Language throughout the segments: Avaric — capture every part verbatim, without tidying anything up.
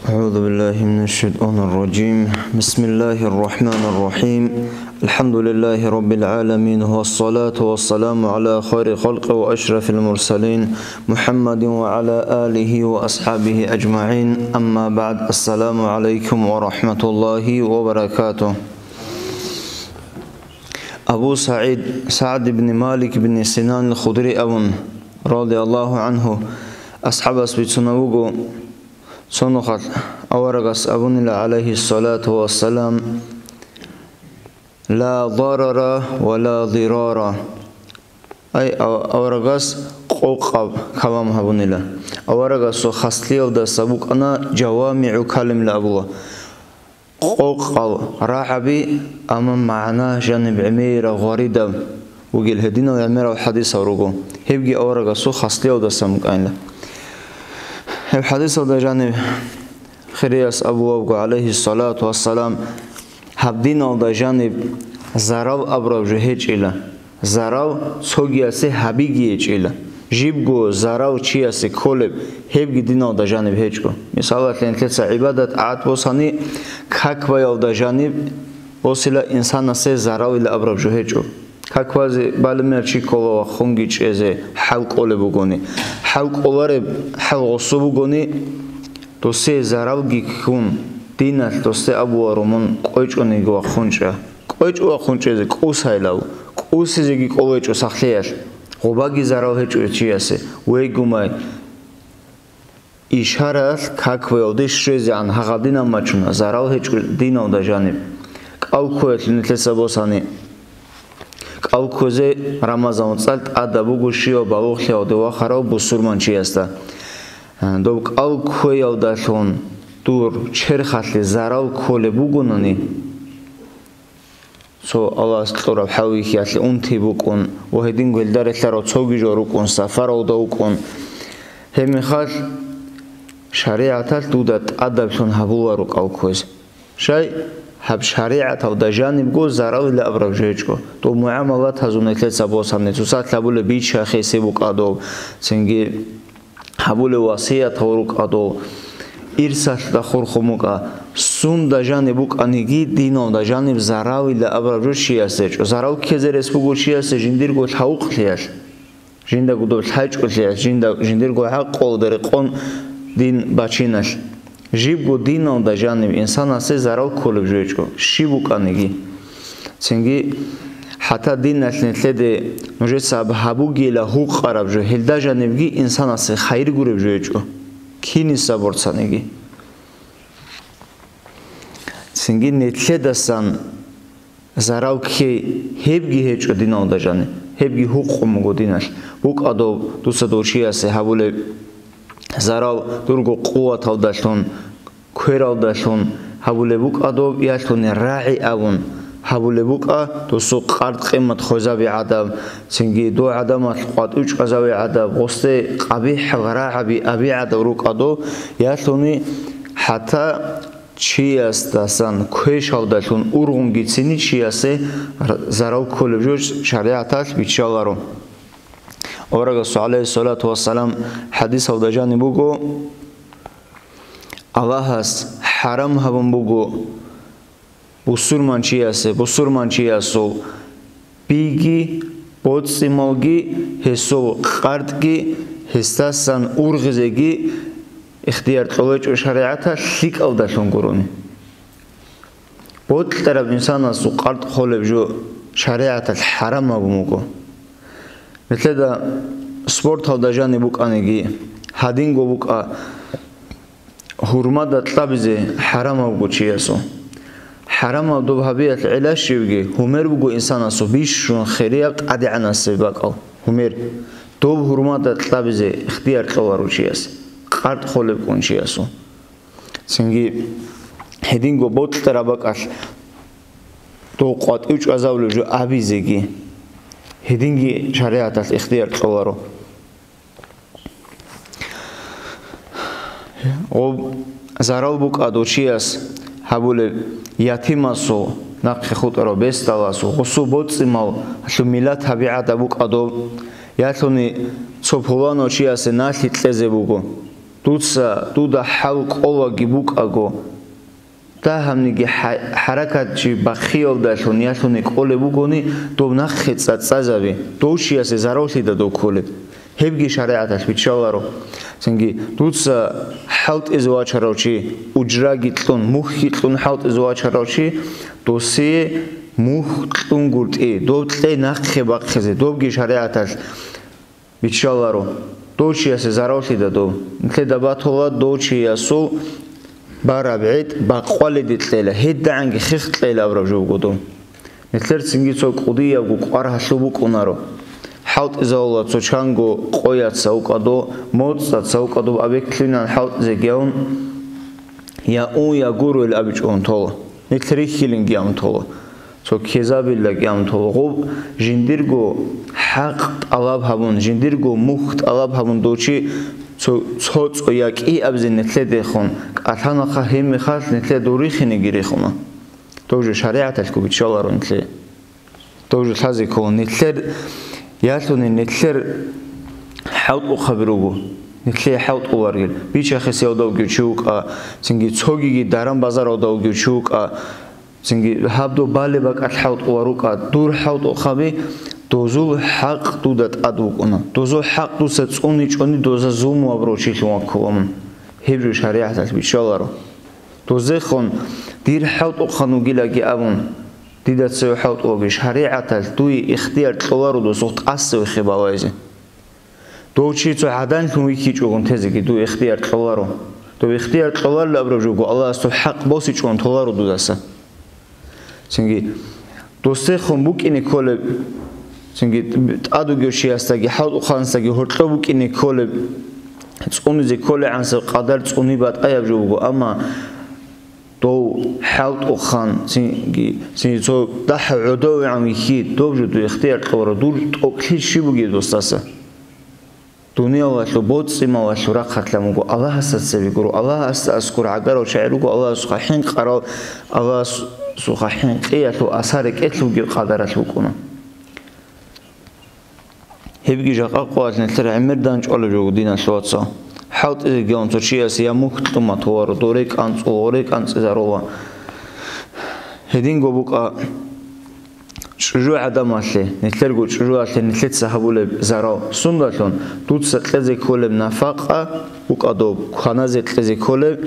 أعوذ بالله من الشيطان الرجيم. بسم الله الرحمن الرحيم. الحمد لله رب العالمين، والصلاة والسلام على خير خلقه وأشرف المرسلين، محمد وعلى آله وأصحابه أجمعين. أما بعد، السلام عليكم ورحمة الله وبركاته. Абу СагӀид, СагӀд ибн Малик ибн Синан ал-Худри абун, радияллагьу гӀангьу, асхӀабас бицунеб буго, цонухъалъ аварагас абунила, гӀалайгьиссалату вассалам: «Ла дарара ва ла дирара». Ай, ав-, аварагас къокъаб калам гьабунила. Аварагасул хаслъиялдаса букӀана жавамигӀу калимла абула. Къокъал рагӀаби, амма магӀна жаниб гӀемераб гъваридаб бугел гьединал гӀемерал хӀадисал руго. Гьебги аварагасул хаслъиялдасан букӀанила. Гьеб хӀадисалда жаниб хирияс абулеб буго, гӀалайгьиссалату вассалам, гьаб диналда жаниб зарал абураб жо гьечӀила. Зарал цогиясе гьабиги гьечӀила. Жибго зарал чиясе кколеб, гьебги диналда жаниб гьечӀо. Мисалалъе, нилъеца гӀибадат-тӀагӀат босани, как баялда жаниб босила инсанасе заралила абураб жо гьечӀо. Как базе балеб мехалъ чи ккола вахъунги чӀезе хӀал кӀолеб бугони. ХӀал кӀолареб хӀал гъосо бугони, досие заралги ккун, диналъ досде абуаро мун кӀвечӀониги вахъун чӀа. КӀвечӀо вахъун чӀезе кӀусайлав, кӀусизеги кӀолечӀо сахлъиялъ, гъобаги зарал гьечӀо чиясе, вегумай. Ишаралъ какбаялде щвезегӀан гьагъадинаб мачуна, зарал гьечӀо диналда жаниб. КӀал кквеялъе нилъеца босани. КӀал кквезе Рамазан цӀалъ тӀадаб буго щивав балугълъиялде вахарав бусурманчиясда. Доб кӀал кквеялдалъун дур черхалъе зарал кколеб бугонани, цо Аллагьас кьураб хӀалвихьиялъе унти букӀун ва гьединго гьелда релълъарав цоги жо рукӀун, сапаралда вукӀун. Гьеб мехалъ шаригӀаталъ дуда тӀадаблъун гьабуларо кӀал кквез. Щай, гьаб шаригӀаталда жанибго заралила абураб жо гьечӀо. Доб мугӀамалатазул нилъеца босани, цоцалъ гьабулеб бича-хиси букӀа доб, цинги гьабулев васиятал рукӀа дов, ирсалъда хурхун букӀа, сунда жаниб букӀаниги, диналда жаниб заралила абураб жо чиясе гьечӀо. Зарал ккезе рес буго чиясе жиндирго лъавукълъиялъ, жиндаго доб лъачӀолъиялъ, жинда-, жиндирго гӀакълуялда рекъон дин бачиналъ. Жибго диналда жаниб инсанасе зарал кколеб жо гьечӀо, щиб букӀаниги. Цинги, хӀатта диналъ нилъеде нужеца гьаб гьабугейила гьукъараб жо, гьелда жанибги инсанасе хайир гуреб жо гьечӀо, киниса борцаниги. Цинги нилъедасан зарал ккей гьебги гьечӀо диналда жаниб, гьебги гьукъун буго диналъ. БукӀа доб дуца дов чиясе гьабулеб зарал дурго къуваталдалъун, квералдалъун гьабулеб букӀа доб, ялъуни рагӀи абун гьабулеб букӀа, досул къард-къимат хвезаби гӀадаб, цинги дов гӀадамалъ къватӀив чӀвазави гӀадаб, гъосде къабихӀал рагӀаби аби гӀадаб рукӀа доб, ялъуни хӀатта чиясдасан квешалдалъун ургъунги цини чиясе р-, зарал кколеб жо шаригӀаталъ биччаларо. Аварагасул, гӀалайгьиссалату вассалам, хӀадисалда жаниб буго, Аллагьас хӀарам гьабун буго бусурманчиясе, бусурманчиясул биги, боцӀи-малги, гьесул къардги, гьесдасан ургъизеги ихтияр кьолечӀо шаригӀаталъ лъикӀалдалъун гурони. Бокьараб инсанасул къард холеб жо шаригӀаталъ хӀарам гьабун буго. Нилъеда спорталда жаниб букӀаниги, гьадинго букӀа, гьурмада кьабизе хӀарамаб буго чиясул. ХӀарамаб доб гьабиялъ гӀилла щибги, гьумер буго инсанасул бищун хирияб ТӀадегӀанасеб бакӀал, гьумер. Доб гьурмада кьабизе ихтияр кьоларо чияс, къард холеб ккун чиясул. Цинги гьединго бокьараб бакӀалъ дов къватӀив чӀвазавулев жо абизеги, гьединги шаригӀаталъ ихтияр кьоларо. Гъоб зарал букӀа дов чияс гьабулеб, ятимасул, нахъе хутӀарав бесдаласул, гъосул боцӀи-мал, гьалъул миллат гьаби гӀадаб букӀа дов, ялъуни цо пуланав чиясе налъи кьезе буго. Дуца дуда хӀал кӀолаги букӀаго, дагьабниги хӀа-, хӀаракат чи бахъиялдалъун ялъуни кӀолеб бугони, доб нахъе цӀацӀазабе, дов чиясе зараллъида дов кколеб. Гьебги шаригӀаталъ биччаларо. Цинги дуца хӀалтӀизе вачарав чи, уджраги кьун, мухьги кьун хӀалтӀизе вачарав чи, досие мухь кьунгутӀи, доб кьей нахъе бахъизе, добги шаригӀаталъ биччаларо. Дов чиясе зараллъида дов. Нилъеда батула дов чиясул бараб гӀетӀ бакъвалиде кьела, гьедигӀанги хех кьела абураб жо буго дов. Нилъер цинги цо кӀудиябго кӀвар гьалъуб букӀунаро. ХӀалтӀизавула цо чанго къояца вукӀадо, моцӀаца вукӀадо абеклъинан хӀалтӀизеги авун, я ун, я гурвел абичӀогун тола. Нилъ рихьилинги абун тола. Цо кезабиллаги абун тола. Гъуб жиндирго хӀакъ тӀалаб гьабун, жиндирго мухь тӀалаб гьабун дов чи цо, цо цӀо якӀи абизе нилъедехун кӀалъанаха, гьеб мехалъ нилъеда дов рихинеги рихуна. Дов жо шаригӀаталъго биччаларо нилъее. Дов жо лъазе ккола. Нилъер ялъуни нилъер хӀалтӀухъаби руго. Нилъее хӀалтӀуларгел. Бичахесиялда вугев чи вукӀа, цинги цогиги даран-базаралда вугев чи вукӀа, цинги гьаб доб балеб бакӀалъ хӀалтӀулар рукӀа, дур хӀалтӀухъаби, дозул хӀакъ дуда тӀад вукӀуна. Дозул хӀакъ дуца цӀуничӀони, доза зулму абурав чилъун ваккула мун. Гьеб жо шаригӀаталъ биччаларо. Дозехун дир хӀалтӀухъан вугилаги абун, дида цеве хӀалтӀулаги, шаригӀаталъ дуе ихтияр кьоларо досухъ тӀаса виххи балайзе. Дов чи цо гӀаданлъун вихьичӀогун тезеги дуе ихтияр кьоларо. Дов ихтияр кьоларел абураб жого Аллагьас доб хӀакъ босичӀогун толаро дудаса. Цинги досехун букӀине кколеб, цинги тӀад вугев чиясдаги, хӀалтӀухъанасдаги гьоркьоб букӀине кколеб, цӀунизе кколегӀансеб къадар цӀуни батӀаяб жо буго, амма дов хӀалтӀухъан, цинги, цинги цо дагьа гӀодовегӀан вихьи, доб жо дуе ихтияр кьоларо, дур тӀокӀлъи щиб бугеб досдаса. Дуниялалъул боцӀи-малалъул рахъалъан вуго, Аллагьасда цебе гуро, Аллагьасда аскӀор гӀагарал чагӀи руго, Аллагьасухъа хӀинкъарал, Аллагьасухъа хӀинкъиялъул асар рекӀелъ бугеб къадаралъ вукӀуна. Гьебги жакъа къоялъ нилъер гӀемер данчӀвалеб жо буго, диналъул вацал. ХӀалтӀизеги гьавун цо чиясе я мухь кьума толаро, доре кӀанцӀула, гъоре кӀанцӀизарула. Гьединго букӀа. ЧӀужугӀадамалъе, нилъерго чӀужуялъе нилъеца гьабулеб зарал сундалъун, дуца кьезе кколеб нафакъа букӀа доб, кваназе кьезе кколеб,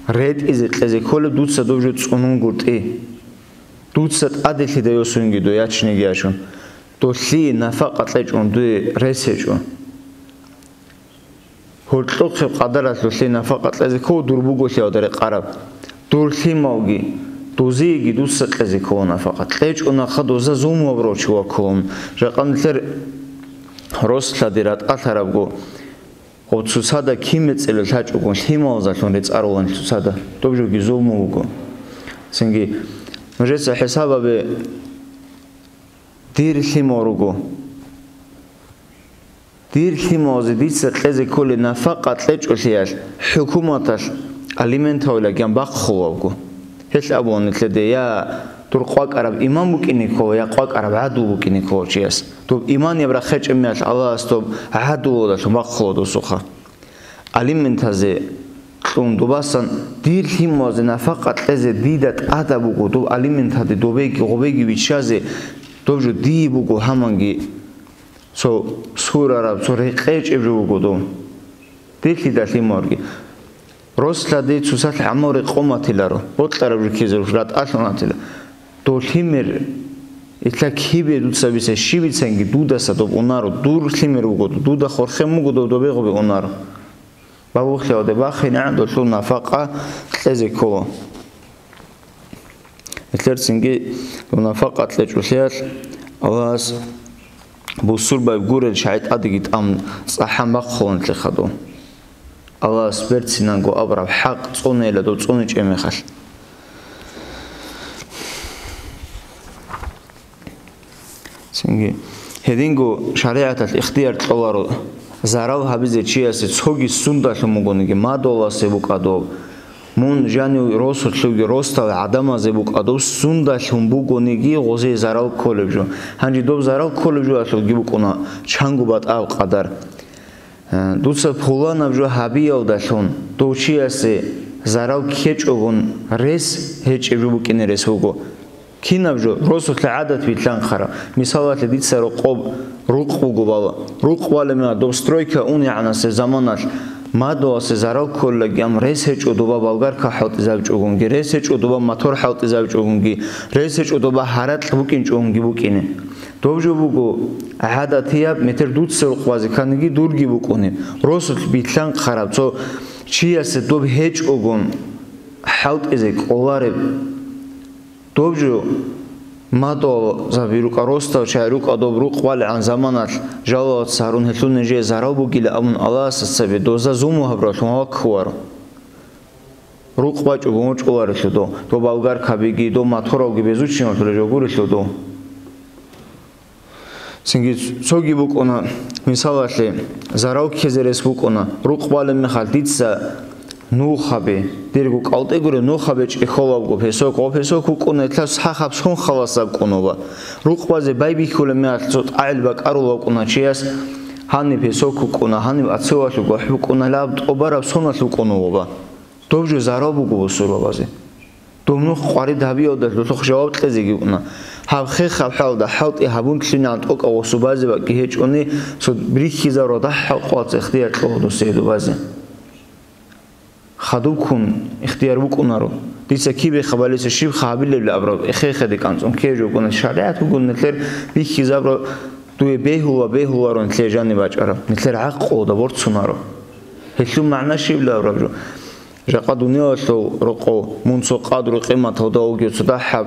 ретӀизе кьезе кколеб, дуца доб жо цӀунун гуртӀи. Дуца тӀаделъида йосунги дой ячинеги ячун, долъие нафакъа кьечӀун дуе рес гьечӀо. Гьоркьохъеб къадаралъулъе нафакъа кьезе ккола дур буголъиялда рекъараб. Дур лъималги, дузееги дуца кьезе ккола нафакъа. КьечӀонаха доза зулму абурав чи ваккулун. Жакъа нилъер рос-лъади ратӀалъарабго, гъоб цоцада кин мецӀила лъачӀого лъималазалъун рецӀарулан цоцада. Доб жоги зулму буго. Цинги нужеца хӀисаб гьабе, дир лъимал руго. Дир лъималазе дица кьезе кколеб нафакъа кьечӀолъиялъ хӀукуматалъ алимент гьавилаги бахъулавго. Гьелъ абула нилъеде, я дур къвакӀараб имам букӀине ккола, я къвакӀараб гӀадл букӀине ккола чияс. Доб иманияб рахъечӀеб мехалъ Аллагьас доб гӀадлуялдалъун бахъула досухъа. Алиментазе кьун дубасан дир лъималазе нафакъа кьезе дида тӀадаб буго, доб алиментаде добеги гъобеги виччазе, доб жо дие буго гьаманги. Цо сурараб, цо рекъечӀеб жо буго дов. Дилъидалъи морги. Рос-лъади цоцалъ гӀамал рекъон батиларо, бокьараб жо ккезе руш ратӀалъун батила. Дов лъимер, итла кибе дуца биса, щиб бицанги дудаса доб унаро, дур лъимер вуго, дуда хорхен вуго дов добе гъобе унаро. Бабухъ лъаваде бахъинегӀан долъул нафакъа кьезе ккола. Нилъер цинги доб нафакъа кьечӀолъиялъ Аллагьас бусурбаби гурел чагӀи тӀадеги тӀам цӀахӀан бахъуланлъи хадур. Аллагьас берцинанго абураб хӀакъ цӀунейила дов цӀуничӀеб мехалъ. Цинги, гьединго шаригӀаталъ ихтияр кьоларо зарал гьабизе чиясе цоги сундалъун бугониги, мадугьаласе букӀа доб, мун жанив росулъуги росдал гӀадамазе букӀа доб, сундалъун бугониги гъозие зарал кколеб жо. Гьанже доб зарал кколеб жоялъулги букӀуна чанго батӀа аб къадар. Э, дуца пуланаб жо гьабиялдалъун дов чиясе зарал ккечӀогун рес гьечӀеб жо букӀине рес буго. Кинаб жо росулъа гӀадат билълъанхъараб? Мисалалъе, дица рокъоб рукъ буго бала. Рукъ балеб мегьа доб стройка унегӀанасе заманалъ мадугьасе зарал кколлаги, ам рес гьечӀо доба болгарка хӀалтӀизабичӀогунги, рес гьечӀо доба мотор хӀалтӀизабичӀогунги, рес гьечӀо доба гьаракь букӀинчӀогунги букӀине. Доб жо буго гӀадатияб, метер дуца рукъ базе кканиги дурги букӀунеб. Росулъ билълъанхъараб цо чиясе доб гьечӀогун хӀалтӀизе кӀолареб. Доб жо мадугьалзаби рукӀа, росдал чагӀи рукӀа, доб рукъ балгӀан заманалъ жалалаца гьарун гьелъул нижее зарал бугила абун Аллагьасда цебе доза зуму гьабуралъун ваккуваро. Рукъ бачӀого гьучӀуларелъул дов, доб болгаркабиги, доб моторалги безучинавлъулеб жо гурелъул дов. Цинги цоги букӀуна, мисалалъе, зарал ккезе рес букӀуна, рукъ балеб мехалъ дица нухаби, дирго кӀалтӀи гуреб нухаби чӀехолабго песок, гъо песок вукӀуна, илъа сахаб сон халасаб кӀуноба. Рукъ базе байбихьулеб мехалъ цо тӀагӀел бакӀарулав кӀуна чияс, гьаниб песок вукӀуна, гьаниб ацевалъув гохӀ букӀуна, лаб тӀубараб соналъ вукӀуна ваба. Доб жо зарал буго бусурбабазе. Доб нух къварид гьабиялда лъулъухъ жаваб кьезеги уна. Гьаб хехаб хӀалда хӀалтӀи гьабун лъинан тӀокӀав гъосу базе бакӀги гьечӀони, цо бихьизарал дагьал къвац ихтияр кьола досие дубазе. Хадубккун ихтияр букӀунаро. Дица кибе хабалиса щиб хабилебли абраб, эхе-эхеде кӀанцӀун ккей жо букӀуна. ШаригӀат бугун нилъер бихьизабра дуе бегьула-бегьуларо нилъер жаниб бачӀараб. Нилъер гӀакълуда борцунаро. Гьелъул магӀна щиб лавраб жо? Жакъа дуниялалъул рокъов мун цо къадру-къиматалда вугев цо дагьаб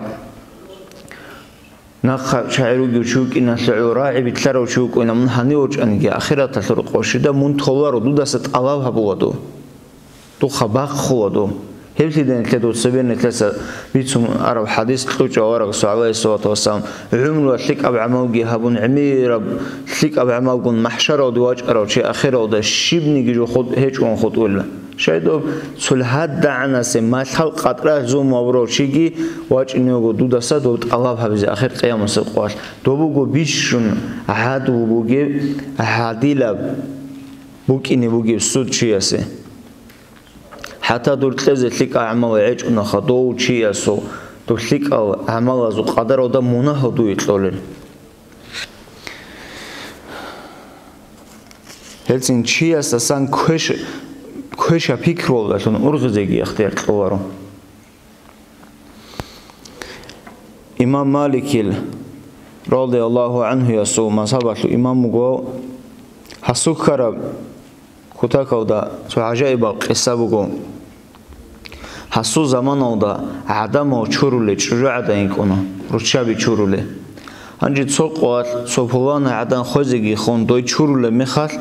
нахъа чагӀи ругев чи вукӀиналъе гӀо рагӀи битлъарав чи вукӀина, мун гьанив вачӀаниги, ахираталъул рокъов щида мун толаро, дудаса тӀалаб гьабула дов. Духа бахъула дов. Гьеб лъида нилъеда цебе нилъеца бицун араб хӀадис кьучӀав аварагасул, гӀалайгьиссалату вассалам, гӀумрула лъикӀаб гӀамалги гьабун, гӀемераб лъикӀаб гӀамалгун махӀшаралде вачӀарав чи ахиралда щибниги жо хутӀ-, гьечӀун хутӀула. Щайдаб цо лъадагӀанасе малъал къатӀра зуму гьабурав чиги вачӀине вуго дудаса доб тӀалаб гьабизе ахир къиямасеб къоялъ. Доб буго бищун гӀадлу бугеб, гӀадилаб букӀине бугеб суд чиясе. ХӀатта дур кьезе лъикӀал гӀамал гьечӀунаха дов чиясул, дов лъикӀал гӀамалазул къадаралда мунагь дуе кьолел. Гьелцин чиясдасан квеш-, квеша пикруялдалъун ургъизеги ихтияр кьоларо. Имам Маликил, радияллагьу гӀанхуясул, мазгьабалъул имам вуго. Гьасул ккараб кутакалда цо гӀажаибал къиса буго. Гьасул заманалда гӀадамал чурулел чӀужугӀадан йикӀуна, руччаби чурулел. Гьанже цо къоялъ цо пуланай гӀадан хвезеги хун дой чурулеб мехалъ,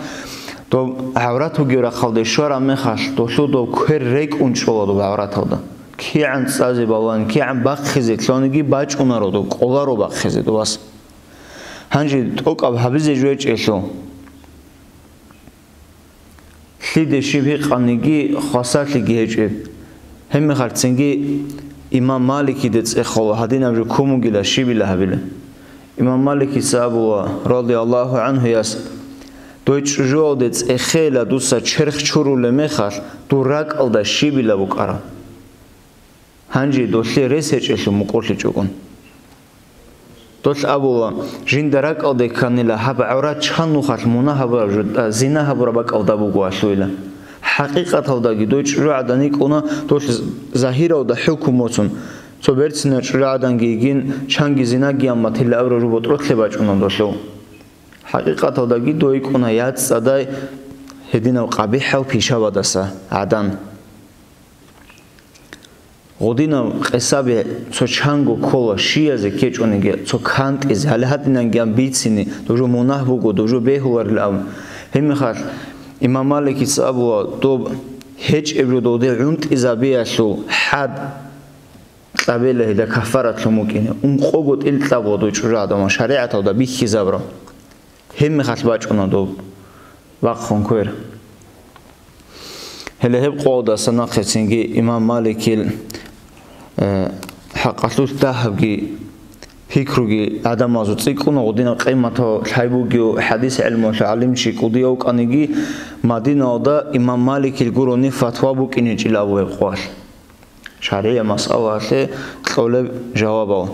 доб гӀаврат бугеб рахъалде щвараб мехалъ, долъул доб квер рекӀун чӀола доб гӀавраталда. КигӀан цӀазе балан, кигӀан бахъизе лъониги бачӀунаро доб, кӀоларо бахъизе доб вас. Гьанже тӀокӀаб гьабизе жойчӀелъул. Лъиде щиб гьикъаниги хвасарлъиги гьечӀеб. Гьебмехалцинги имам Маликиде цӀехола гьадинаб жо кумугила щибила гьабила. Имам Маликица абула, радияллагьу гӀанхуяс, дой чӀужуялде цӀехейила дуца черх чурулеб мехалъ, дур ракӀалда щибила букӀараб. Гьанже долъе рес гьечӀелъул мукӀурлъичӀогун. Долъ абула, жинда ракӀалде кканила гьаб гӀаврат чан нухалъ мунагь гьабураб жо-, а, зина гьабураб бакӀалда буго алъуила. ХӀакъикъаталдаги дой чӀужугӀадан йикӀуна долъ з-, загьиралда хӀукму моцун, цо берцинав чӀужугӀаданги йигин, чанги зинаги гьабун батила абураб жо ботӀролъе бачӀуна долъул. ХӀакъикъаталдаги дой йикӀуна яцӀцӀадай гьединав къабихӀав пишабадаса гӀадан. Гъудинаб къисаби цо чанго ккола, щиязе ккечӀониги цо кантӀизе, гьале гьадинанги ан бицине, дужо мунагь буго, дужо бегьуларил абун. Гьебмехалъ имам Маликица абула, доб гьечӀеб жо довде гӀунтӀизабиялъул хӀад кьабела гьелда каффаратлъун букӀине, ункъого тӀил кьабула дой чӀужугӀадан ва шаригӀаталда бихьизабураб. Гьебмехалъ бачӀуна доб бахъун квер. Гьеле гьеб къоялдаса нахъецинги имам Маликил, э, хӀакъалъулъ дагьабги пикруги гӀадамазул цӀикӀкӀуна, гъудинаб къиматал лъай бугев хӀадис гӀелмуялъул гӀалимчи кӀудияв вукӀаниги, Мадиналда имам Маликил гурони фатва букӀиничӀила абу гьеб къоялъ. ШаргӀияб масъалаялъе кьолеб жавабал.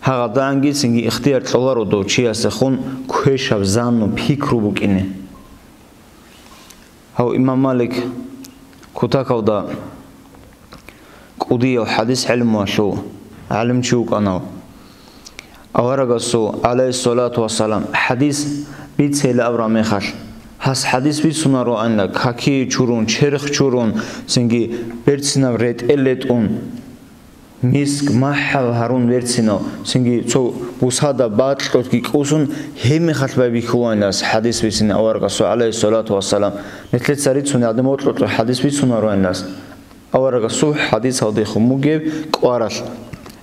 ГьагъадагӀанги цинги ихтияр кьоларо дов чиясдехун квешаб зану, пикру букӀине. Гьав имам Малик кутакалда кӀудияв хӀадис гӀелмуялъул гӀалимчи вукӀанав. Аварагасул, гӀалайгьиссалату вассалам, хӀадис бицейилан абураб мехалъ, гьас хӀадис бицунароанила, какие чурун, черх чурун, цинги берцинаб ретӀел ретӀун, миск, махӀал гьарун берцинал, цинги цо бусада бакьулъги кӀусун, гьеб мехалъ байбихьулаанила гьас хӀадис бицине аварагасул, гӀалайгьиссалату вассалам. Нилъеца рицуни гьадин бокьа-бокьа хӀадис бицунароанила гьас. Аварагасул хӀадисалдехун бугеб кӀваралъ.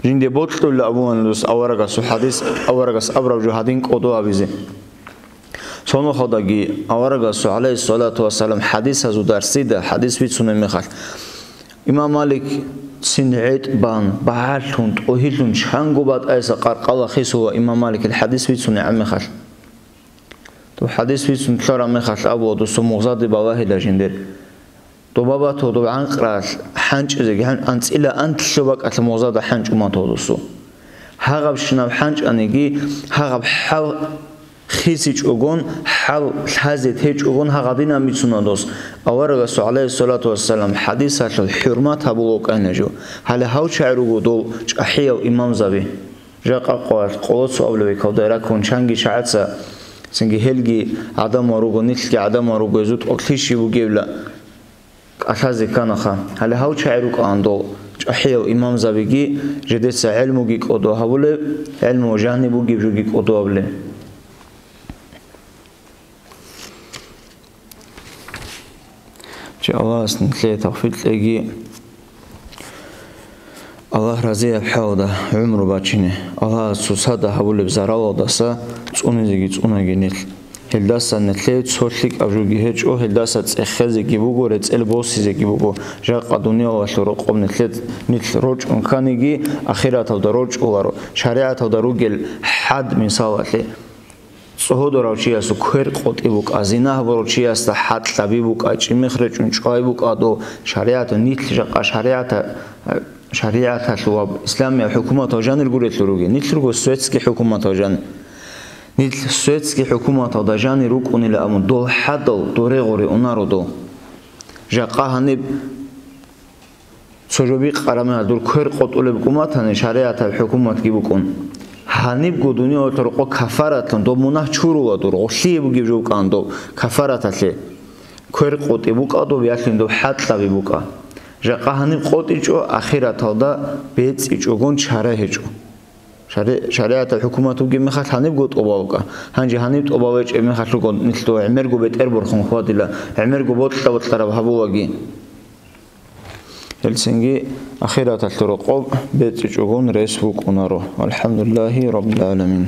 Жинде бокьулеб абуан дус аварагасул хӀадис, аварагас абураб жо гьадин кӀодо гьабизе. Цо нухалдаги аварагасул, гӀалайгьиссалату вассалам, хӀадисазул дарсида хӀадис бицунеб мехалъ, имам Малик цин гӀетӀ бан, багӀалъун, тӀогьилъун чанго батӀайса къаркъала хисула имам Маликил хӀадис бицунеб мехалъ. Доб хӀадис бицун лъараб мехалъ абула дусул мугъзаде балагьила жиндир. Доба батула доб гӀанкъаралъ хӀанчӀизеги, гьан-, анцӀила анлъго бакӀалъ мугъзада хӀанчӀун батула дусул. Гьагъабщинаб хӀанчӀаниги, гьагъаб хӀал хисичӀогон, хӀал лъазе течӀогон гьагъадинан бицуна дос. Аварагасул, гӀалайгьиссалату вассалам, хӀадисалъул хӀурмат гьабула вукӀана жо. Гьале гьав чагӀи руго дол чӀахӀиял имамзаби. Жакъа къоялъ къоло цо абулеб бекалда раккун чанги чагӀаца, цинги гьелги гӀадамал руго, нилъги гӀадамал руго, гьезул тӀокӀлъи щиб бугебила кӀалъазе кканаха. Гьале гьав чагӀи рукӀаан дол чӀахӀиял имамзабиги, жидеца гӀелмуги кӀодо гьабулеб, гӀелму жаниб бугеб жоги кӀодо гьабулеб. Чи Аллагьас нилъее тавфикъ кьеги, Аллагь разияб хӀалда гӀумру бачине, Аллагьас цоцазда гьабулеб заралалдаса цӀунизеги цӀунаги нилъ. Гьелдаса нилъее цо лъикӀаб жоги гьечӀо, гьелдаса цӀехезеги буго, рецӀел босизеги буго. Жакъа дуниялалъул рокъоб нилъе, нилъ рочӀун кканиги, ахираталда рочӀуларо, шаригӀаталда ругел хӀад мисалалъе. ЦӀогьодурав чиясул квер къотӀи букӀа, зина гьабурав чиясда хӀатӀлъаби букӀа, чӀимих речӀчӀун чӀвай букӀа дов шаригӀат, нилъ жакъа шаригӀата-, шаригӀаталъул ва исламиял хӀукуматал жанир гурелъул ругел. Нилъ руго светский хӀукуматал жанир. Нилъ светский хӀукуматалда жанир рукӀунила абун, дол хӀадал доре гъуре унаро дов. Жакъа гьаниб Цо жо бикъараб мехалъ дур квер къотӀулеб букӀун батани, шаригӀатаб хӀукуматги букӀун. Гьанибго дуниялалъул рокъоб кафаратлъун доб мунагь чурула дур, гъолъие бугеб жо букӀан доб кафараталъе. Квер къотӀи букӀа доб, ялъуни доб хӀатӀлъаби букӀа. Жакъа гьаниб къотӀичӀо, ахираталда бецӀичӀогон чара гьечӀо. Шари-, шаригӀатаб хӀукумат бугеб мехалъ гьанибго тӀоба букӀа. Гьанже гьаниб тӀоба бечӀеб мехалъ руго нилъ дов гӀемерго бетӀер борхун хьвадила, гӀемерго бокьа-бокьараб гьабулаги. Гьелцинги ахираталъул рокъоб бецӀичӀогон рес букӀунаро. АлхӀамдулиллагьи раббил гӀаламин.